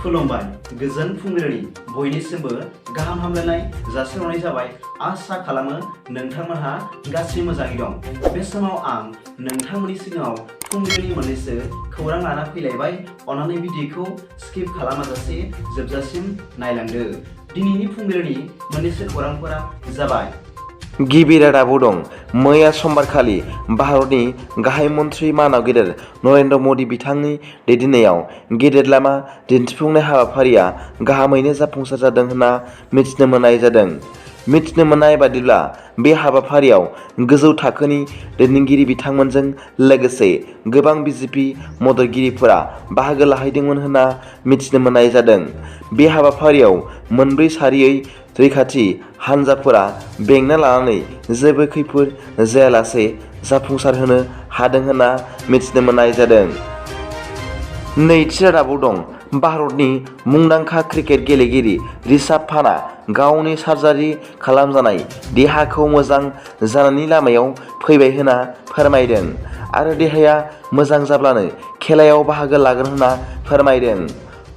खुलुमबाय गोजोन फुंबिलिनि बयनिसिमबो गाहाम हामलायनाय जासिहरनाय जाबाय। आसा खालामो नोंथांमोनहा गासै मोजाङै दं। बे समाव आं नोंथांमोननि सिगाङाव फुंबिलिनि मोननैसो खौरां लाना फैलायबाय। अन्नानै भिडिअखौ स्किप खालामाजासे जोबजासिम नायलांदो। दिनैनि फुंबिलिनि मोननैसो खौरांफोरा जाबाय। गिबि रादाबाव दं। मैया समबारखालि भारतनि गाहाय मन्त्रि मानाव गेदेर नरेन्द्र मदि बिथांनि दैदेननायाव गेदेर लामा दिन्थिफुंनाय हाबाफारिया गाहामैनो जाफुंसार जादों होनना मिथिनो मोननाय जादों। मिथिनो मोननाय बादिब्ला बे हाबाफारियाव गोजौ थाखोनि दैदेनगिरि बिथांमोनजों लोगोसे गोबां बिजेपि मददगिरिफोरा बाहागो लाहैदोंमोन होनना मिथिनो मोननाय जादों। बे हाबाफारियाव मोनब्रै सारियै रैखाथि हानजाफोरा बेंना लानानै जेबो खैफोद जायालासे जाफुंसार होनो हादों होनना मिथिनो मोननाय जादों। नैथि रादाबाव दं। भारतनि मुंदांखा क्रिकेट गेलेगिरि ऋषभ पान्टआ गावनि सार्जारि खालामजानाय देहाखौ मोजां जानायनि लामायाव फैबाय होनना फोरमायदों आरो देहाया मोजां जाब्लानो खेलायाव बाहागो लागोन होनना फोरमायदों।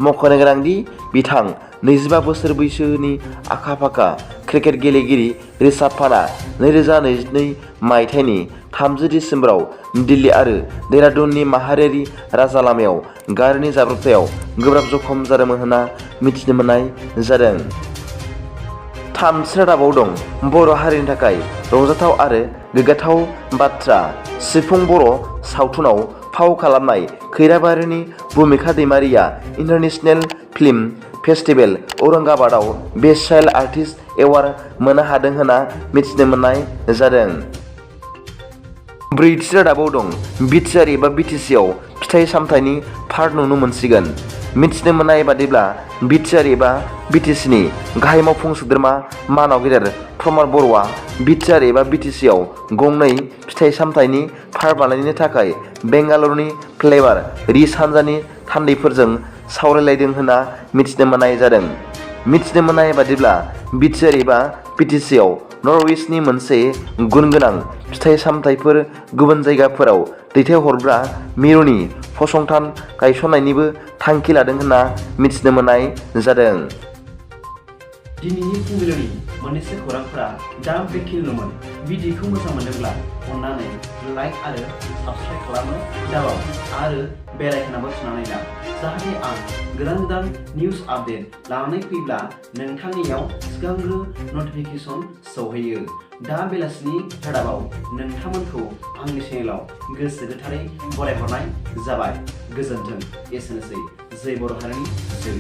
मख'नो गोनांदि बिथां 25 बोसोर बैसोनि आखा-फाखा क्रिकेट गेलेगिरि ऋषभ पान्टआ 2022 मायथाइनि 30 दिसेम्बराव दिल्ली आरो देहरादूननि माहारियारि राजा लामायाव गारिनि जाब्रबथायाव गोब्राब जखम जादोंमोन होनना मिथिनो मोननाय जादों। थामथि रादाबाव दं। बर' हारिनि थाखाय रंजाथाव आरो गोग्गाथाव बाथ्रा। सिफुं बर' सावथुनाव फाव खालामनाय खैराबारिनि भुमिका दैमारिया इन्टारनेशनेल फिल्म फेस्टिभेल औरंगाबादआव बेस्ट चाइल्ड आर्टिस्ट एवार्ड मोननो हादों होनना मिथिनो मोननाय जादों। ब्रैथि रादाबाव दं। BTR एबा BTCआव फिथाइ सामथाइनि पार्क नुनो मोनसिगोन। मिथिनो मोननाय बादिब्ला BTR एबा BTCनि गाहाय मावफुं सोद्रोमा मानाव गेदेर प्रमद बर'आ BTR एबा BTCआव गंनै फिथाइ सामथाइनि पार्क बानायनो थाखाय बेंगालुरुनि फ्लेभार रिच हानजानि थान्दैफोरजों सावरायलायदों होनना मिथिनो मोननाय जादों। मिथिनो मोननाय बादिब्ला BTR एबा BTCआव नर्थ इस्टनि मोनसे गुनगोनां फिथाइ सामथाइफोर गुबुन जायगाफोराव दैथायहरग्रा मिरुनि फसंथान गायसननायनिबो थांखि लादों होनना मिथिनो मोननाय जादों। दिनैनि फुंबिलिनि मोननैसो खौरांफोरा दा बेखिनिल'मोन। भिडिअखौ मोजां मोनदोंब्ला अन्नानै लाइक आरो साबस्क्राइब खालामनो दाबाव आरो बेल आइकनआबो थुनानै ला, जाहाथे आं गोदान निउज आपडेट लानानै फैब्ला नोंथांनियाव सिगांग्रो नटिफिकेसन सौहैयो। दा बेलासिनि रादाबाव नोंथांमोनखौ आंनि चेनेलाव गोसो गोथारै बरायहरनाय जाबाय। गोजोन्थों। एसेनोसै। जै बर' हारिनि जै।